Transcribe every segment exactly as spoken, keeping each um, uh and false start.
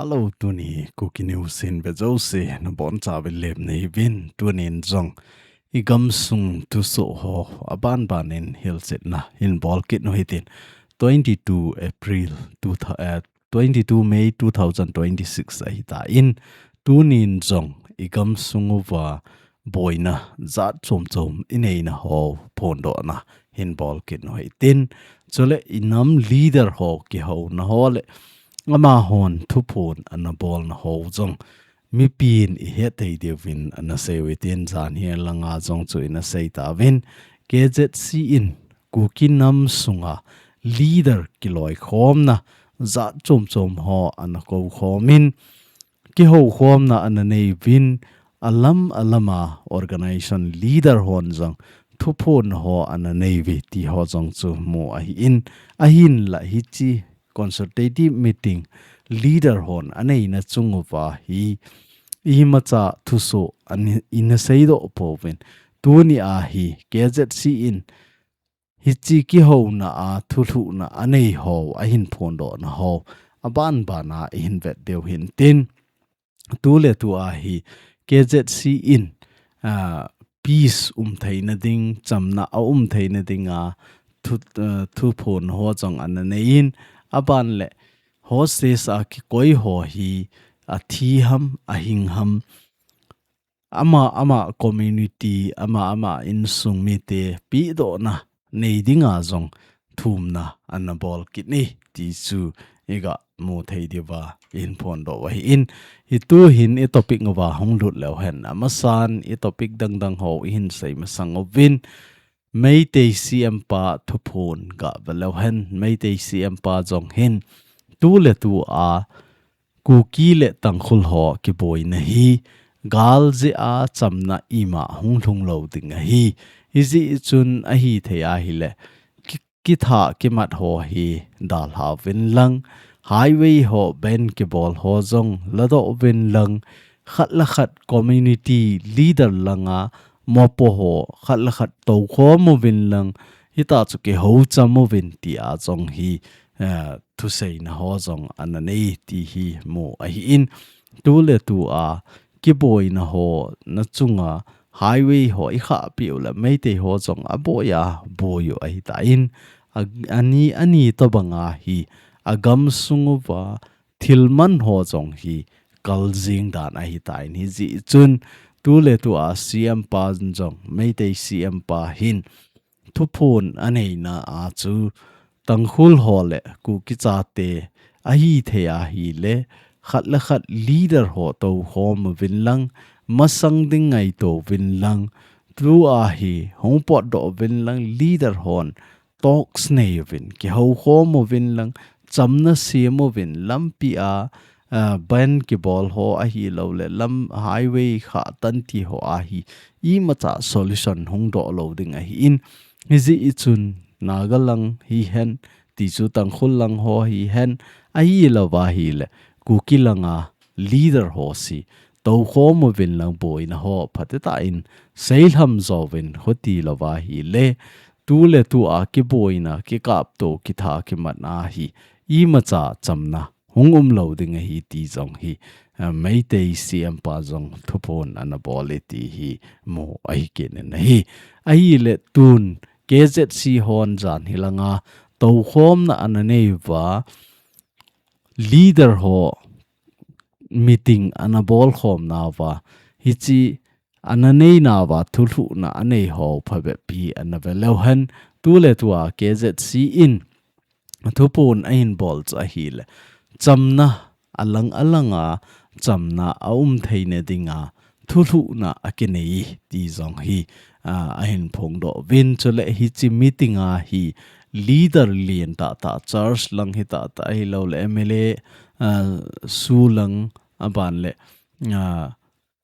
Hello, tuni Kuki News hin ve jouse nabonchauvin lemna hiuvin, tunin jong i gamsung thusoh ho abanbanin hilchetna hin bolkit u hitin, twenty-two April two thou-, eh, twenty-two May two thousand twenty-six ahitan, tunin jong i gamsung uva boina jat chomchom i neina ho phondohna hin bolkit u hitin, chule i nam leader ho kihouna ho le amahon thuphon ana bolna ho jong mipin i hetthei diuvin ana seiyu hitin, jan hi langa jong chu ina seitauvin, K Z C in Kuki nam sunga leader kiloikhomna jat chomchom ho ana koukhomin, kihoukhomna ana neiuvin, alam alama organization leader hon jong thuphon ho ana neiuve ti ho jong chu mu ahin, ahinla hiche consultative meeting leader hon aneina chung uva hi imacha thusoh ana, ina seidoh pouvin, tuni a hi K Z C in hiche kihouna a thulhuhna anei ho ahin phondohna ho abanbana i hin vet diu hitin, tuletu a hi K Z C in, ah, peace um theina ding, chamna aum theina dinga thu, ah, thuphon ho jong ana neiyin, aban le hostage a kikoi ho hi athi ham, ahing ham, ama ama community, ama ama insung mite pehdohna nei dinga jong thumna ana bolkit e ti chu iga mu thei diuva i hin phondoh u ahin, hitu hin i topic uva hung lut leu hen, amasan i topic dangdang ho i hin sei masang uvin, Meitei C M pa thuphon ga ve leu hen, Meitei C M pa jong hin tuletu a Kuki le Tangkhul ho kiboina hi gal jeh a chamna ima hung lhung lou ding ahi. Hijeh chun ahithei ahile ki, kitha kimat ho hi dalha uvin lang, highway ho ban kibol ho jong ladoh uvin lang, khat le khat community leader langa mopo ho khat le khat toukhom uvin lang, hita chu kihou cham uvin tia jong hi, eh, thuseina ho jong ana nei ti hi mu ahin, tuletu a kiboina ho na chunga highway ho i khahpeh u le Meitei ho jong aboi a boi u ahitan, a, ani, ani tobanga hi agamsung uva thilman ho jong hi kal jing dan ahitan, hijeh chun tuletu a C M pa jong, Meitei C M pa hin thuphon aneina a chu Tangkhul ho le Kuki chate ahithei ahile khat le khat leader ho toukhom uvin lang, masang ding ngaito uvin lang, tua hi hung potdoh uvin lang, leader hon talks nei uvin, kihoukhom uvin lang, chamna sem uvin, lampi a, ah, ban kibol ho ahilou le lam highway khah tan ti ho a hi imacha solution hung doh lou ding ahin, hijeh chun Naga lang hihen, ti chu Tangkhul lang ho hihen, ahilou va ahile Kuki langa leader ho si toukhom uvin lang boina ho phatecha in seilham jouvin, hiti lou va ahile tuletu a kiboina, kikapto, kitha kimatna hi imacha chamna hung umlou ding ahi ti jong hi, ah, Meitei C M pa jong thuphon ana bol e ti hi mu ahi kit in ahi. Ahile tun K Z C hon jan hi langa toukhomna ana nei uva, leader ho meeting ana bolkhom nauva, hiche ana nei nauva thulhuhna anei ho phabep hi ana ve leu hen, tuletu a K Z C in thuphon ahin bol chu ahile chamna alang alanga chamna aum theina dinga thulhuhna akinei ti jong hi, ah, ahin phongdoh uvin, chule hiche meeting a hi leader lien tahtah, church lang hi tahtah ahilou le M L A, ah, su lang aban le, ah,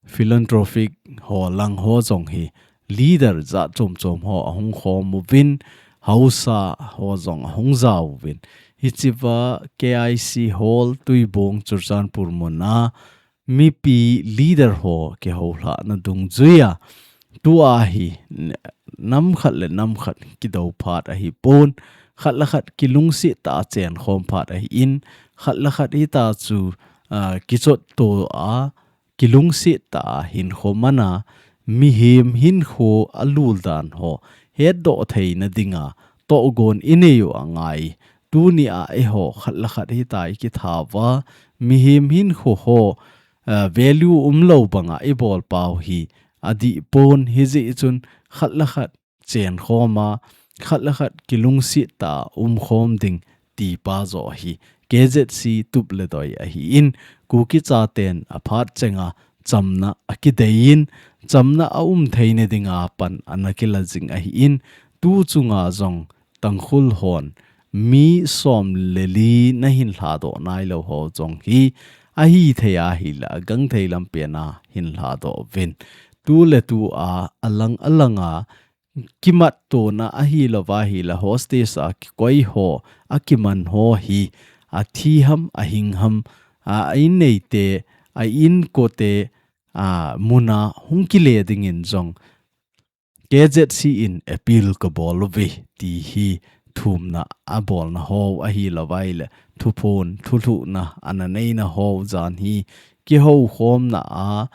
philanthropic ho lang ho jong hi leader jat chom chom ho ahung khom uvin, haosa ho jong ahung jao uvin. Hichea K I C Hall Tuibong Churachandpur mun a mipi leader ho kihoulhahna dungjuia tua hi nam khat le nam khat kidou phat ahipon, khat le khat kilungset tah a chen khom phat ahin, khat le khat hita chu, ah, kichot to a, kilungset tah a hinkho man a, mihem hinkho a lul dan ho hetdoh theina dinga tohgon i nei u angai. Tuni a eiho khat le khat hitia i kitha uva, mihem hinkho ho, ah, value umlou banga i bol pau hi adih pon, hijeh chun khat le khat chenkhom a, khat le khat kilungset tah a umkhom ding ti pa joh hi K Z C tup le doi ahin, Kuki chaten aphat chenga chamna akidei in, chamna aum theina dinga pan ana kila jing ahin, tu chunga jong Tangkhul hon mi som le li nahin lhadoh nailou ho jong hi ahithei ahile agangthei lampen a hin lhadoh uvin. Tu le tu a, alang alang a, kimat tona ahilou va ahile hostage a kikoi ho, akiman ho hi, athi ham, ahing ham, a, a inneite, a inkote, a, mun a hung kile dingin jong K Z C in appeal kabol uve ti hi thumna abolna ho ahilou va ahile thuphon, thulhuhna ana neina ho jan hi kihoukhomna a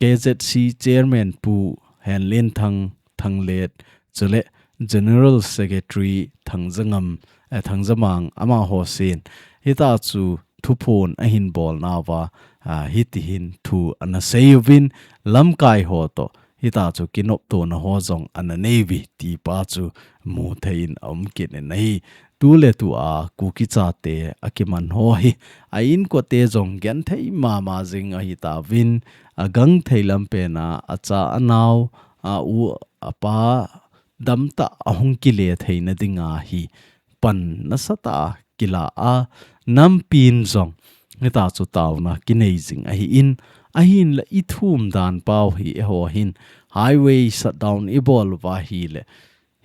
K Z C chairman Pu Henlenthang Thanglet, chule General Secretary Thangjangam, eh, Thangjamang amaho sen hitia chu thuphon ahin bolna uva, ah, hiti hin thu ana sei uvin, lamkai ho toh hitia chu kinoptona ho jong ana nei uve ti pa chu mu thei in aum kit in ahi. Tu le tu a Kuki chate akiman ho hi, a inkote jong genthei mama jing ahitauvin, agangthei lampen a, acha anao, a u apa damtah a hung kile theina dinga hi pan nasatah a kila a, nampin jong hitia chu taona kinei jing ahin, ahinla i thum dan pau hi eiho hin highway shutdown i bol uva ahile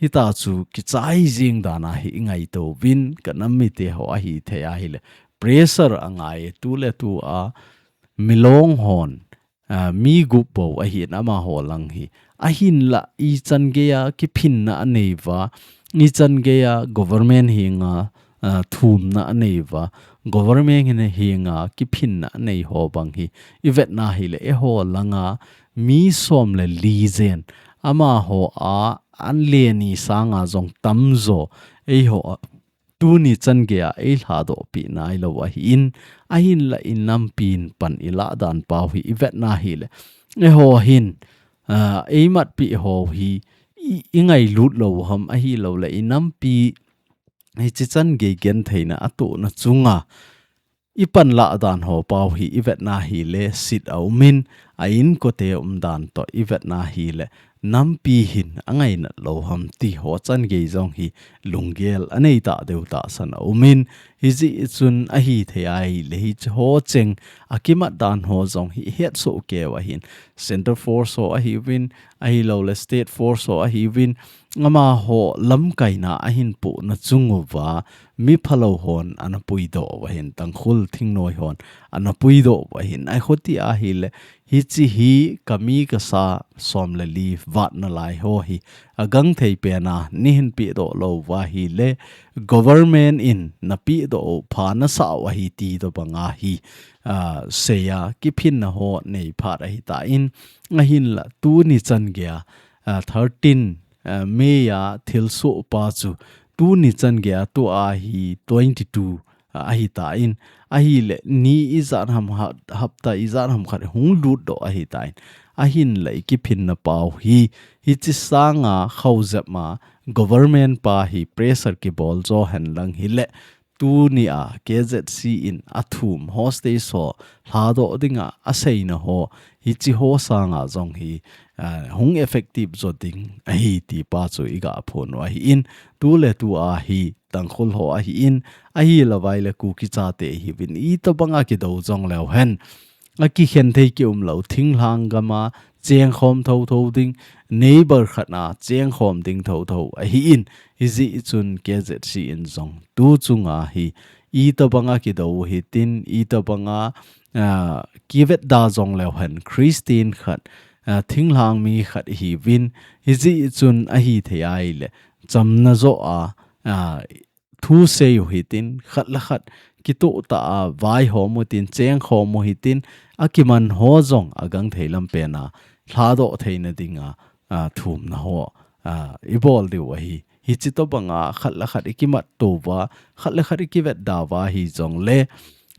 hitia chu kichai jing dan a hi i ngaito uvin, ka nam mite ho ahithei ahile pressure angai e, tu le tu a milong hon, ah, mi gup bou ahin amaho lang hi. Ahinla ichan geiya kiphinna anei uva, ichan geiya government henga, ah, thumna anei uva, government henga kiphinna anei ho bang hi i vetna ahile eiho langa mi som le li jen amaho a an le ni sanga jong tamjo eiho a tuni chan geiya ei lhadoh pi nailou ahin, ahinla i nampin pan i lah dan pau hi i vetna ahile eiho hin, ah, ei matpi ho hi i, i ngailut lou ham ahilou le i nampi hichi chan gei gentheina atohna chunga i pan lah dan ho pau hi i vetna ahile sit aum in, a inkote um dan toh i vetna ahile nampi hin angainat lou ham ti ho chan gei jong hi lunggel anei tah deu tahsan aum in, hijeh chun ahithei ahile hichi ho cheng akimat dan ho jong hi hetsoh keu ahin, Centre Force ho ahiuvin, ahilou le State Force ho ahiuvin, amaho lamkaina ahin pohna chung uva mi phalou hon ana puidoh u ahin, Tangkhul thingnoi hon ana puidoh u ahin. Ahi, hiti ahile hichi hi ka mi ka sa som le li vat nalai ho hi agangthei pen a nei hin pehdoh lou uva ahile government in na pehdoh u pha nasah u ahi ti tobang a hi, ah, seiya kiphinna ho nei phat ahitan, ahinla tuni chan geiya, ah, thirteen, ah, May a thilsoh pa chu tuni chan geiya tua hi twenty-two, ah, ahitan, ahile ni ijat ham hat-, hapta ijat ham khat hung lutdoh ahitan, ahinla i kiphinna pau hi, hichi sanga khaojep ma government pa hi pressure kibol jo henlang hile, tuni a K Z C in athum hostage ho lhadoh dinga aseina ho, hichi ho sanga jong hi, ah, hung effective jo ding ahi ti pa chu i ga phon u ahin, tu le tu a hi Tangkhul ho ahin, ahilou vai le Kuki chate hiuvin, itobang a kidou jong leu hen, akikhen thei kium lou, thinglhang gam a chengkhom thotho ding, neighbour khat a chengkhom ding thotho ahin, hijeh chun K Z C in jong tu chunga hi itobang a kidou hitin, itobang a, ah, kivetda jong leu hen Christian khat, ah, thinglhang mi khat hiuvin, hijeh chun ahithei ahile chamna joh a, ah, thu sei u hitin, khat le khat kitoh tah a vaihom u tin, chengkhom u hitin, akiman ho jong agangthei lampen a lhadoh theina dinga, a, thumna ho, a, ibol diu ahi. Hichi tobanga khat le khat ikimat touva, khat le khat ikivetda uva hijongle,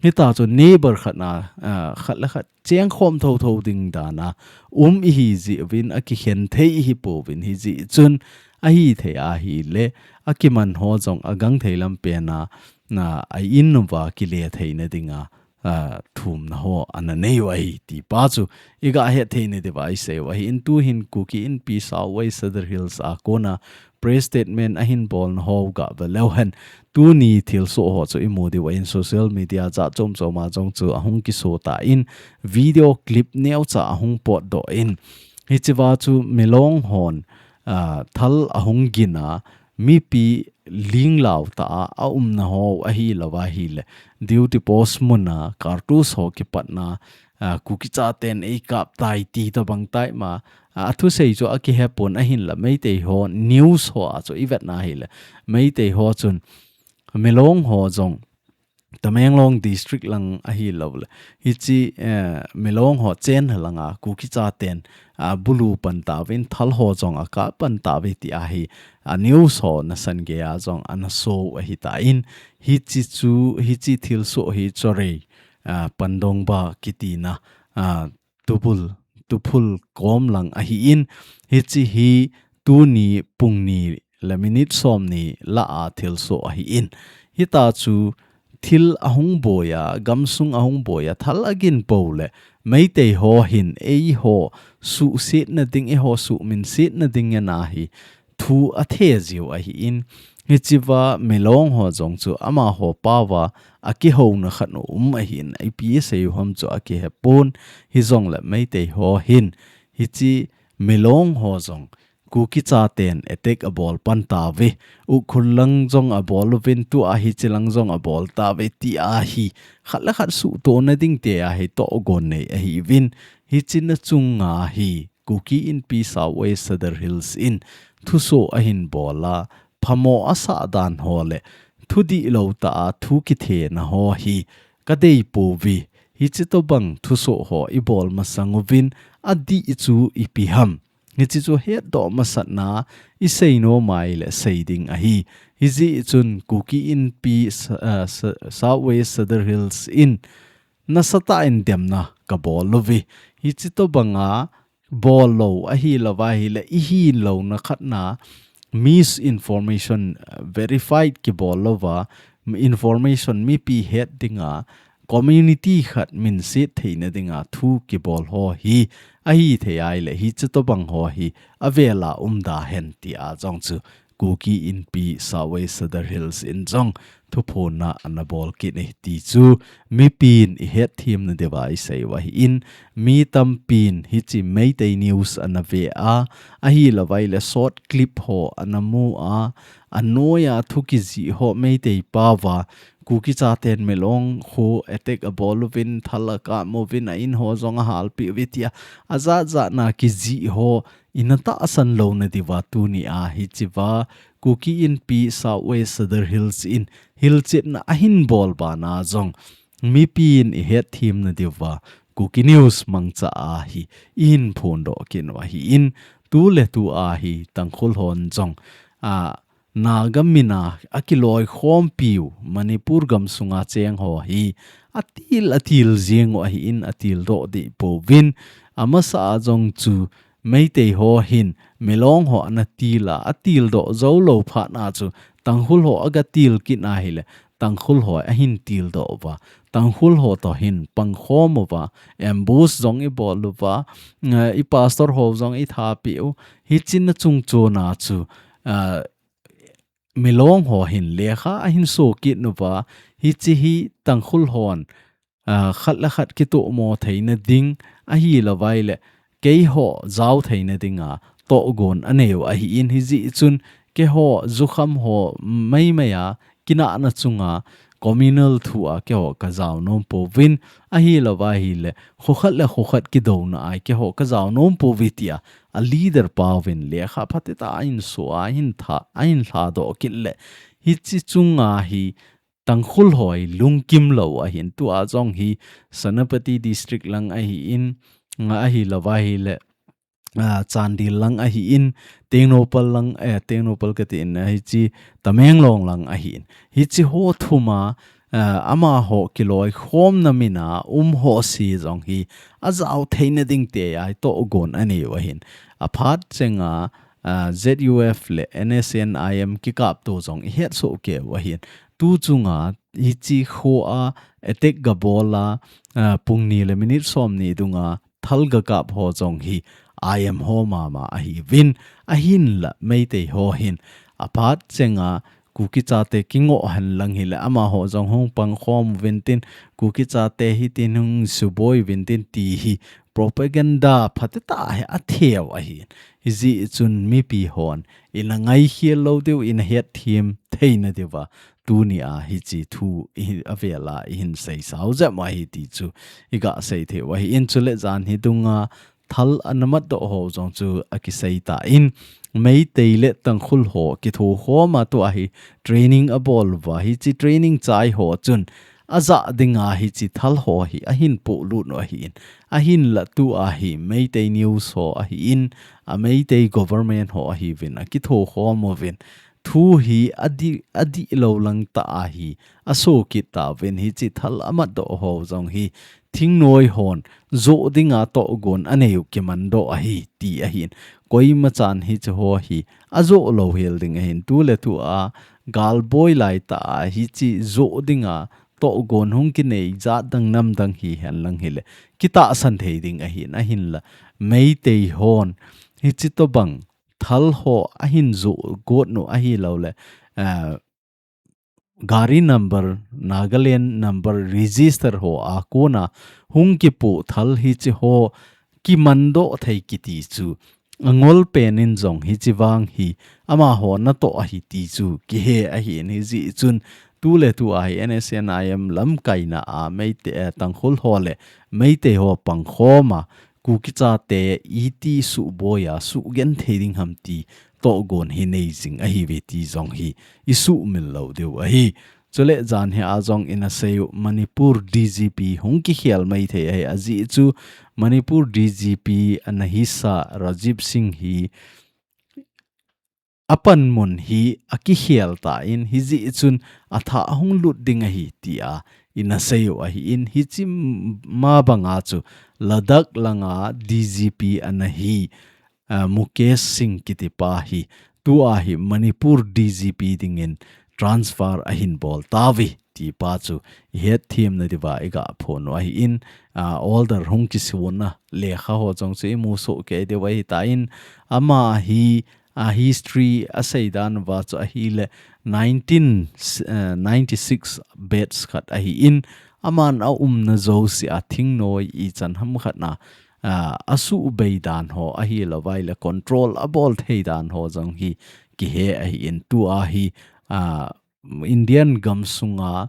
hita chu neighbor khat na, a, khat le khat chengkhom thotho ding dana um ihi jeh uvin, akikhen thei ihi pouvin, hijeh chun ahithei ahile, akiman ho jong agangthei lampen a, na, a in uva kile theina dinga, a, thumna ho ana nei u ahi ti pa chu iga het theina diuva isei u ahi. In tuhin Kuki Inpi South West Sadar Hills a kona press statement ahin bolna ho gave leu hen, tuni thilsoh ho chu imu diu ahin, social media jat chom chom a jong chu ahung kiso tan, video clip neocha ahung potdoh in, hichea chu Milong hon, a, thal ahung gin a, mipi linglau tah a aumna ho ahilou ahile, duty post mun a cartridge ho kipatna, a, Kuki chaten eikap tai ti tobang tai ma, a, athusei chu akihepon, ahinla Meitei ho news ho a chu ivetna ahile, Meitei ho chun Milong ho jong Tamenglong district lang ahilou le, hichi, eh, Milong ho chenna langa Kuki chaten, a, bulu pan tauvin, thal ho jong akap pan tauve ti ahi, a, news ho nasan geiya jong ana so u ahitan, hichi chu, hichi thilsoh hi Chorei, a, Pandongba kitina, a, Tubul, Tuphul kom lang ahin, hichi hi tuni pung ni le minute som ni lah a thilsoh ahin. Hita chu thil ahung boi a, gamsung ahung boi a, thal agin pou le, Meitei ho hin eiho suhsetna ding, eiho suhminsetna ding ngen ahi thu athe jiu ahin. Hichea Milong ho jong chu amaho pao a akihouna khat um ahin, ipi asei u ham chu akihepon, hijongle Meitei ho hin hichi Milong ho jong Kuki chaten attack abol pan tauve, Ukhrul lang jong abol uvin, tua hichi lang jong abol tauve ti ahi, khat le khat suhtona ding te ahi, tohgon nei ahiuvin, hichi na chunga hi Kuki Inpi South West Sadar Hills in thusoh ahin bol a, phamo asah dan ho le, thu dihlou tah a thu kithena ho hi kadei pouve, hichi tobang thusoh ho ibol masang uvin, adih chu ipi ham, hichi chu hetdoh masatna isei nom ahile sei ding ahi. Hijeh chun Kuki Inpi Sa-, ah, Sa-, South West Sadar Hills in nasatah in demna kabol uve. Hichi tobanga bol lou ahilou ahile, ihin louna khat na misinformation, uh, verified kibol louva, information mipi het dinga, community khat minset theina dinga thu kibol ho hi ahithei ahile, hichi tobang ho hi avela umda hen tia jong chu Kuki Inpi South West Sadar Hills in jong thuphonna ana bol kit e ti chu mipin ihet themna diuva isei u ahin, mi tampin hichi Meitei news ana ve a, ahilou ahile short clip ho ana mu a, anoiya thu kijih ho Meitei pao a, Kuki chaten Milong kho attack abol uvin, thal akap uvin, a in ho jong ahalpeh uve tia, ajat jat na kijih ho ina tahsan louna diuva tuni a hichea Kuki Inpi South West Sadar Hills in hilchetna ahin bol bana jong mipin ihet themna diuva Kuki News mangcha a hi ihin phondoh kit u ahin, tu le tu a hi Tangkhul hon jong, a, Naga min a akiloikhompiu Manipur gamsunga cheng ho hi atil, atil jeng u ahin, atildoh deh pouvin, amasa a jong chu Meitei ho hin Milong ho ana til a, atildoh jou lou phat na chu Tangkhul ho aga til kit na hile, Tangkhul ho ahin tildoh uva, Tangkhul ho toh hin pangkhom uva, ambush jong ibol uva, eh, i pastor ho jong ithapeh u, hichi na chung chon a chu, eh, Milong ho hin lekha ahin so kit uva, hichi hi Tangkhul hon, a, khat le khat kitomo theina ding ahilou ahile, keiho jao theina dinga tohgon anei u ahin, hijeh chun keiho jukham ho maimai a kinahna chunga communal thu a keiho kajao nom pouvin, ahilou ahile, kho khat le kho khat kidouna a keiho kajao nom pouve tia a leader pauvin lekha phatah a ahin so a, ahin tha, ahin lhadoh kit le, hichi chunga hi Tangkhul ho hi lungkim lou ahin, tua jong hi Senapati district lang ahin, nga ahi lou va ahile, ah, Chandel lang ahin, Tengnoupal lang, eh, Tengnoupal kati in, ah, hichi Tamenglong lang ahin. Hichi ho thum a, ah, amaho kiloikhomna mina um ho si jong hi ajao theina ding tia hi tohgon anei u ahin. Aphat chenga, ah, Z U F le N S C N I M kikapto jong ihet soh kei u ahin. Tu chunga hichi kho a attack gabol a, ah, pung ni le minute som ni dunga thal gakap ho jong hi I M ho mama ahiuvin, ahinla Meitei ho hin aphat chenga Kuki chate kingoh henlang hile amaho jong hung pangkhom uvin tin, Kuki chate hitin hung suboi uvin tin ti hi propaganda phatecha hi atheu ahin. Hijeh chun mipi hon ina ngaikhel lou diu, ina hetthem theina diuva, tuni a hichi thu i, avel a ihin seisau jep u ahi ti chu iga sei thei u ahin. Chule jan hi dunga thal ana matdoh ho jong chu akisei tan, Meitei le Tangkhul ho kithokhom a tua hi training abol uva, hichi training chai ho chun ajah dinga hichi thal ho hi ahin polut u ahin. Ahinla tua hi Meitei news ho ahin, a Meitei government ho ahiuvin, akithokhom uvin, thu hi adih, adih lou lang tah a hi aso kit tauvin, hichi thal amatdoh ho jong hi thingnoi hon joh dinga tohgon anei u kimandoh ahi ti ahin. Koima chan hichi ho hi ajoh louhel ding ahin, tu le tu a galboi lai tah a hichi joh dinga tohgon hung kinei jat dang nam dang hihen lang hile kitahsan thei ding ahin, ahinla Meitei hon hichi tobang thal ho ahin joh got u ahi lou le, ah, gari number, Nagaland number register ho a kona hung kipoh thal hichi ho kimandoh thei kiti chu angol pen in jong hichi vang hi amaho natoh ahi ti chu kihe ahin. Hijeh chun tu le tu a hi N S C N I M lamkaina a Meitei, eh, Tangkhul ho le Meitei ho pangkhom a Kuki chate iti suboi a sugenthei ding ham ti tohgon hi nei jing ahiuve ti jong hi isuhmil lou diu ahi. Chule jan hi a jong ina sei u Manipur D G P hung kikhel mai thei ahi, ajeh chu Manipur D G P ana hisa Rajiv Singh hi apanmun hi akikhel tan, hijeh chun athah hung lut ding ahi tia ina sei u ahin, hichi ma banga chu Ladakh langa D G P ana hi, ah, Mukesh Singh kiti pa hi tua hi Manipur D G P dingin transfer ahin bol tauve ti pa chu ihetthem na diuva iga phon u ahin, ah, order hung kisuna lekha ho jong chu imu soh kei diu ahitan, ama hi a history asei dan uva chu ahile nineteen, eh, ninety-six batch khat ahin, aman aumna jouse a thingnoi ichan ham khat na, ah, asubei dan ho ahi lou vai le control abol thei dan ho jong hi kihe ahin, tua hi, ah, Indian gam sunga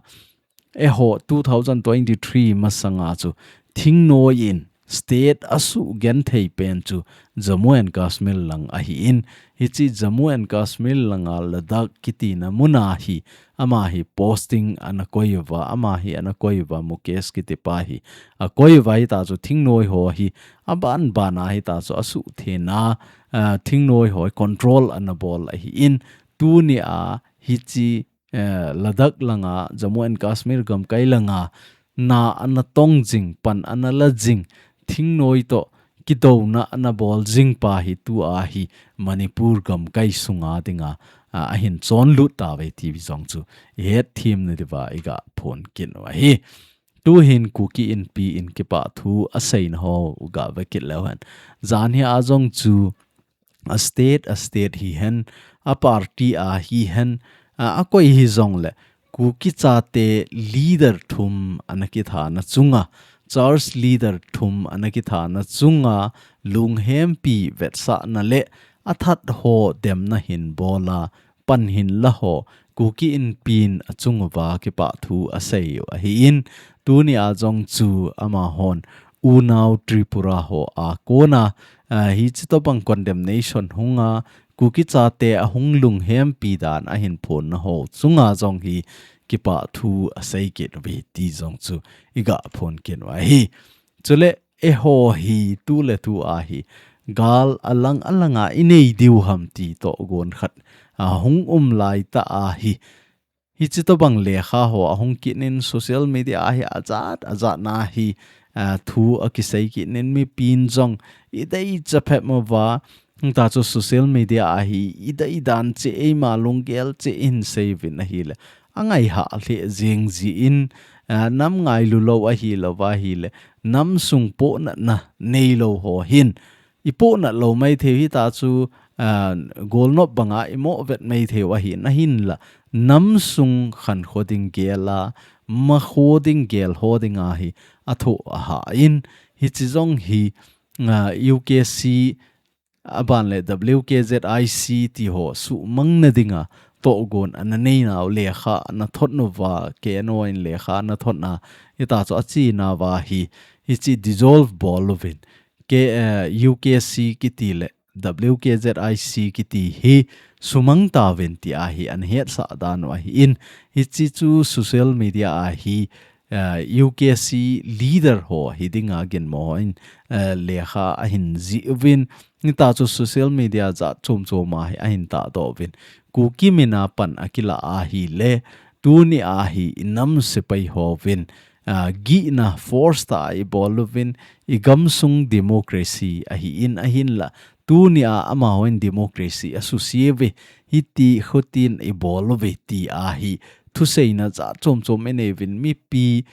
eiho two thousand twenty-three masanga chu thingnoi in state asugenthei pen chu Jammu and Kashmir lang ahin, hichi Jammu and Kashmir langa Ladakh kitina muna hi ama hi posting ana koi uva, ama hi ana koi uva, Mukesh kiti pa hi akoi uva, hita chu thingnoi ho hi aban ban a hita chu asuhthena, ah, thingnoi ho control ana bol ahin, tuni a hichi, eh, Ladakh langa, Jammu and Kashmir gamkai langa, na ana tong jing, pan ana la jing, thingnoi toh kidouna ana bol jing pa hi tua hi Manipur gamkai sunga dinga, ah, ahin chonlut tauve ti jong chu ihetthem na diuva iga phon kit u ahi. Tuhin Kuki Inpi in kipa thu aseina ho ga ve kit leu hen. Jan hi a jong chu a state, a state hihen, a party a hihen, a, akoi hijongle, Kuki chate leader thum ana kithana chunga, church leader thum ana kithana chunga, lunghempi vetsahna le athat ho demna hin bola, pan hin la ho, Kuki Inpi in achung uva kipa thu asei u ahin, tuni a jong chu amahon Unau Tripura ho a kona, ah, hichi tobang condemnation hunga, Kuki chate ahung lunghempi dan ahin phonna ho chunga jong hi kipah thu asei kit uve ti jong chu iga phong kit uva ahi. Chule eiho hi tuletu a hi gal alang alanga inei diu ham ti togon khat ahung um laitah a hi. Hichi tobang lekha ho ahung kit in social media a hi ajat ajat na hi, ah, thu akisei kit in mipin jong idei chaphet mova. Hita chu social media a hi idei dan cheh eima lunggel cheh in seivin ahile. Angai hah lheh jeng jin, ah, nam ngailu lou ahilou va ahile. Nam sung pohnatna neilou ho hin. Ipohnat lou maithei u hita chu, ah, golnop banga imoh vet maithei u ahin ahinla. Nam sung khankho ding gel a, makho ding gel ho ding a hi athoh ahah in. Hichi jong hi, ah, U K C aban le W K Z I C ti ho suhmang na dinga togon ana nei nau lekha ana thot nuva K N O in lekha ana thot na hita chu achi nauva hi hichi dissolve bol uvin K, eh, U K C kiti le W K Z I C kiti hi sumang tauvin ti a hi ana hetsah dan u ahin hichi chu social media a hi ah, U K C leader ho hi dinga ginmo in, ah, lekha ahin jih uvin, hita chu social media jat chom chom a hi ahin tahdoh uvin. Kuki min a pan akila ahile, tuni a hi inam sepai hovin, ah, gihna force tah a ibol uvin, igamsung democracy ahin ahinla, tuni a amahon democracy asusia uve, hiti khutin ibol uve ti a hi, thuseina jat chom chom inei uvin mipi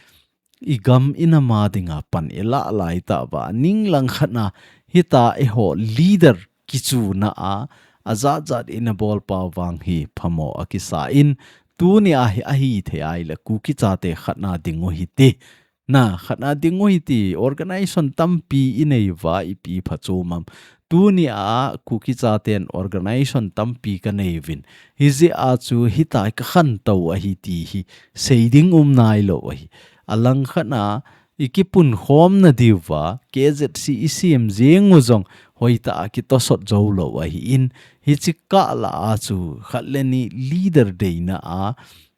igam inam a dinga pan ilah laitah uva. Ninglang khat na hita eiho leader kichuna a, ajat jat ina bol pau vang hi phamo akisa in tuni a hi ahithei ahile Kuki chate khat na ding u hite. Na, khat na ding u hite, organization tampi inei uva ipi phachom am. Tuni a Kuki chaten organization tampi kanei uvin. Hijeh a chu hita hi kakhantou ahi ti hi sei ding um nailou ahi. Alang khat na ikipun khom na diuva, K Z C isem jeng u jong hoitah a kitosot jou lou ahin. Hichi kah lah a chu khat le ni leader deina a,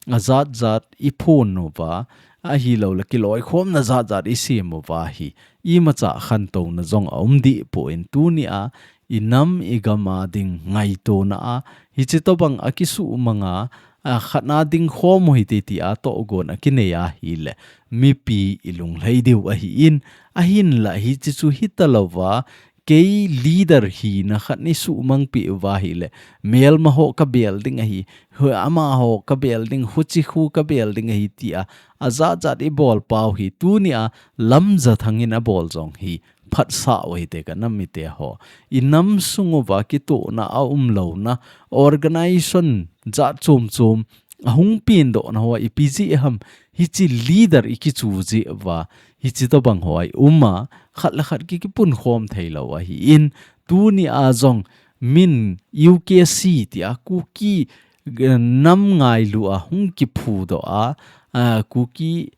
ajat jat iphon uva, ahilou le kiloikhomna jat jat isem uva hi, imacha khantouna jong aum deh poi tuni a, inam igam a ding ngaitona a, hichi tobang a kisuhmang a, a khat na ding khom u hite ti a togon akinei ahile, mipi ilunglhai diu ahin, ahinla hichi chu hita louva, kei leader hina khat nei suhmang peh uva ahile, melma ho kabel ding ahi, hu-, amaho kabel ding, huchi khu kabel ding ahi ti a, ajat jat ibol pau hi, tuni a Lamjathang in abol jong hi, phatsah u hite kanam mite ho. Inam sung uva kitohna aum louna, organization jat chom chom, ahung pengdohna ho ipi jeh ham, hichi leader ikichu jeh uva, hichi tobang ho ium a, khat le khat ki, kipun khom thei lou ahin, tuni a jong min U K C ti a Kuki, eh, nam ngailu a hung kiphudoh a, ah, Kuki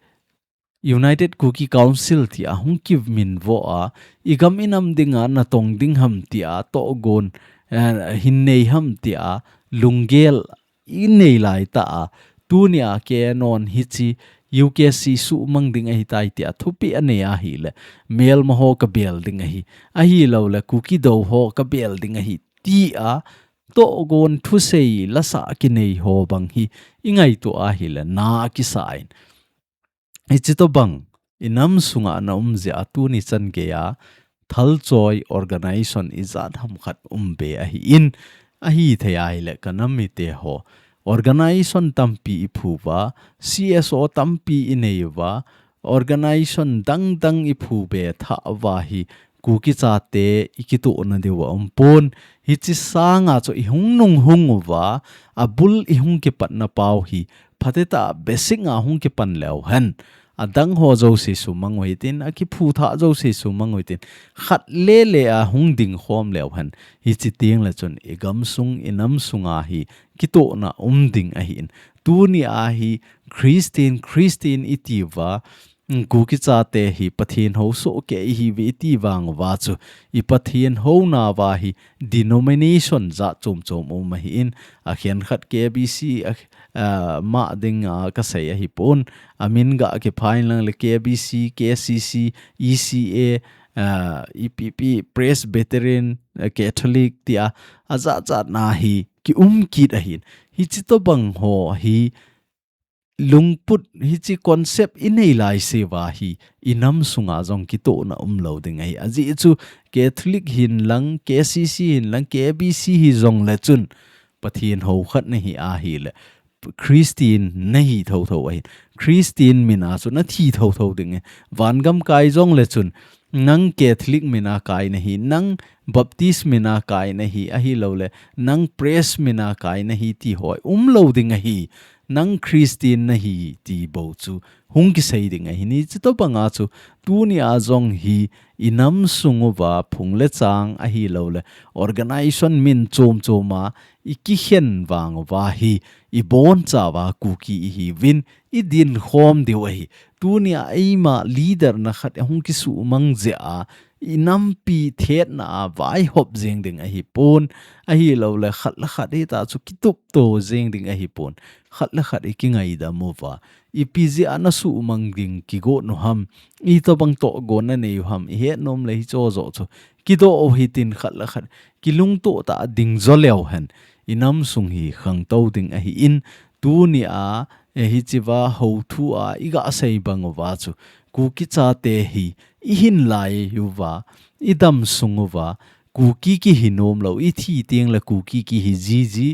United Kuki Council ti a hung kiminvo a, igam inam dinga natong ding ham ti a togon, eh, hin nei ham ti a lunggel inei laitah a, tuni a K N O in hichi U K C suhmang ding ahitai ti a thupeh anei ahile, melma ho kabel ding ahi, ahilou le Kuki do ho kabel ding ahi ti a togon thusei lasah kinei ho bang hi ingaito ahile na kisa in. Hichi tobang, inam sunga na um jeh a tuni chan geiya, thalchoi organization ijat ham khat um be ahin, ahithei ahile kanam mite ho. Organization tampi iphu uva, C S O tampi inei uva, organization dang dang iphu be thah uva hi, Kuki chate ikitohna diu aum pon. Hichi sanga chu ihung nung hung uva, abul ihung kipatna pau hi, phatetah a basic a hung kipan leu hen. Adang ho jouse sumang u hitin, akiphu thah jouse sumang u hitin. Khat le le a hung ding khom leu hen. Hichi teng le chun igamsung, inam sunga hi, kitohna um ding ahin. Tuni a hi, Christian, Christian iti uva, Kuki chate hi Pathen hou soh kei ihiuve iti vang uva chu, i Pathen houna uva hi denomination jat chom chom um ahin, akhen khat K B C a, a, mah ding a kasei ahipon, amin ga kiphain lang le K B C, K C C, E C A, a, E P P, Presbyterian, a, Catholic tia, ajat jat na hi kium kit ahin. Hichi tobang ho hi lungput hichi concept i nei lai seuva hi i nam sunga jong kitohna umlou ding ahi. Ajeh chu Catholic hin lang, K C C hin lang, K B C hi jong le chun Pathen hou khat nahi ahile Christian nahi thotho ahi. Christian min a chu nathi thotho ding ahi. Vangam kai jong le chun nang Catholic min a kai nahi, nang Baptist min a kai nahi, ahilou le nang Pres min a kai nahi ti ho umlou ding ahi. Nang Christian nahi ti bou chu hung kisei ding ahi. Hichi tobang a chu tuni a jong hi i nam sung uva phung le chang ahilou le organization min chom chom a i kikhen vang uva hi i boncha uva Kuki ihiuvin i dinkhom diu ahi. Tuni a eima leader na khat ahung kisuhmang jeh a i nampi thetna a vaihop jeng ding ahipon, ahilou le khat le khat hita chu kitupto jeng ding ahipon, khat le khat i kingaidam uva, ipi jeh a nasuhmang ding kigon u ham, itobang tohgon nanei u ham, i het nom le hicho joh chu kidoh u hitin khat le khat kilungtoh tah ding jo leu hen i nam sung hi khangtou ding ahin, tuni a, eh, hichi uva hou thu a i gasei bang uva chu Kuki chate hi i hin lai uva, i dam sung uva, Kuki kihi nom lou, i thi teng le Kuki kihi jiji,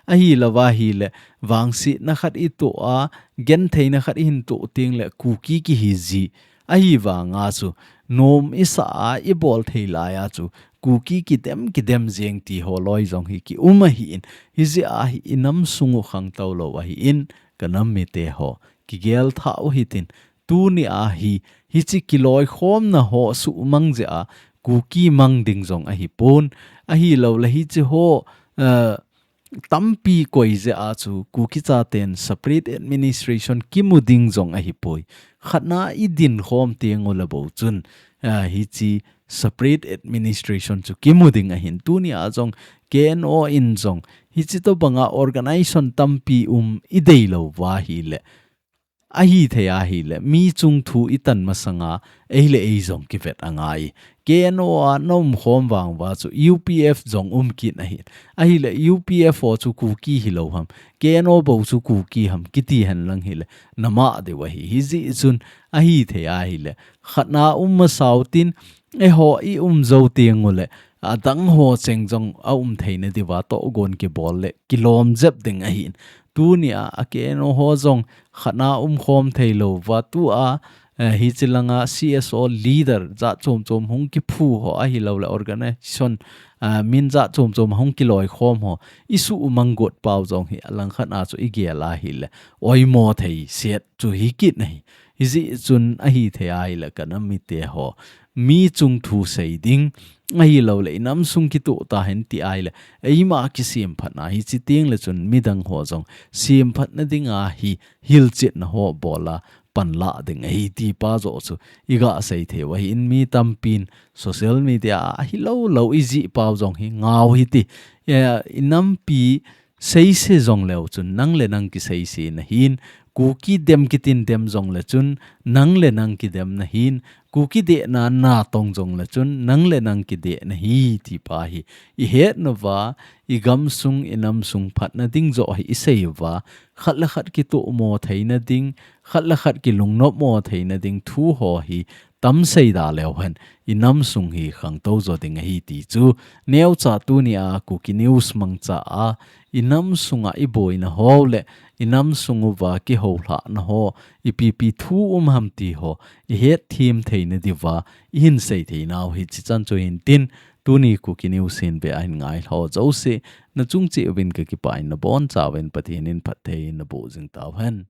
ahilou va ahile vangsetna khat i toh a, gentheina khat i hin toh teng le Kuki kihi ji. Ahivang a chu nom i sah a i bol thei lai a chu Kuki kidem kidem jeng ti ho loi jong hi kium ahin, hijeh a hi i nam sung u khangtou lou ahin, ka nam mite ho, kigel tha u hitin, tuni a hi hichi kiloikhomna ho suhmang jeh a Kuki mang ding jong ahipon, ahilou le hichi ho, eh, tampi koi jeh a chu Kuki chaten separate administration kimu ding jong ahipoi. Khatna i dinkhom teng u le bou chun, a, hichi separate administration chu kimu ding ahin, tuni a jong K N O in jong hichi tobang a organization tampi um i deilou va ahile, ahithei ahile, mi chung thu i tan masanga, ei le ei jong kivet angai. K N O a na umkhom vang uva chu U P F jong um kit ahin. Ahile U P F ho chu Kuki hilou ham, K N O bou chu Kuki ham, kiti hen lang hile, na mah diu ahi. Hijeh chun ahithei ahile, khatna um masa u tin, eiho i um jou teng u le, adang ho cheng jong a um theina diuva tohgon kibol le kilom jep ding ahin. Tuni a, a K N O ho jong khatna umkhom theilou va, tu a, eh, hichi langa C S O leader jat chom chom hung kiphu ho ahilou le organization, ah, min jat chom chom hung kiloikhom ho i suhmang got pau jong hi alangkhat a chu i gel ahile oimo thei set chu hi kit nahi. Hijeh chun ahithei ahile ka nam mite ho, mi chung thu sei ding, ahilou le i nam sung kitoh tahen ti ahile, eima kisemphatna hichi teng le chun midang ho jong semphatna dinga hi hilchetna ho bol a panla ding ahi ti pa joh chu i gasei thei u ahin, mi tampin social media a hilou lou i jih pau jong hi ngau hiti, eh, i nampi seise jong leu chun nang le nang kiseise nahin, Kuki dem kitin dem jong le chun nang le nang kidem nahin, Kuki dehna natong jong le chun nang le nang kideh nahi ti pa hi i het nauva, i gamsung i namsung phatna ding joh hi i sei uva, khat le khat kitohmo theina ding, khat le khat kilungnopmo theina ding thu ho hi tam seida leu hen, i namsung hi khangtou jo ding ahi ti chu, neocha tuni a Kuki News mangcha a, i namsunga i boina ho le, i namsung uva kihoulhahna ho, ipi ipi thu um ham ti ho, i hetthem theina diuva, i hin sei theinau hichi chan chu hin tin, tuni Kuki News hin ve a hin ngailhah jouse, na chung cheh uvin ka kipah in na boncha uvin Pathen in phatthei na boh jing tauhen.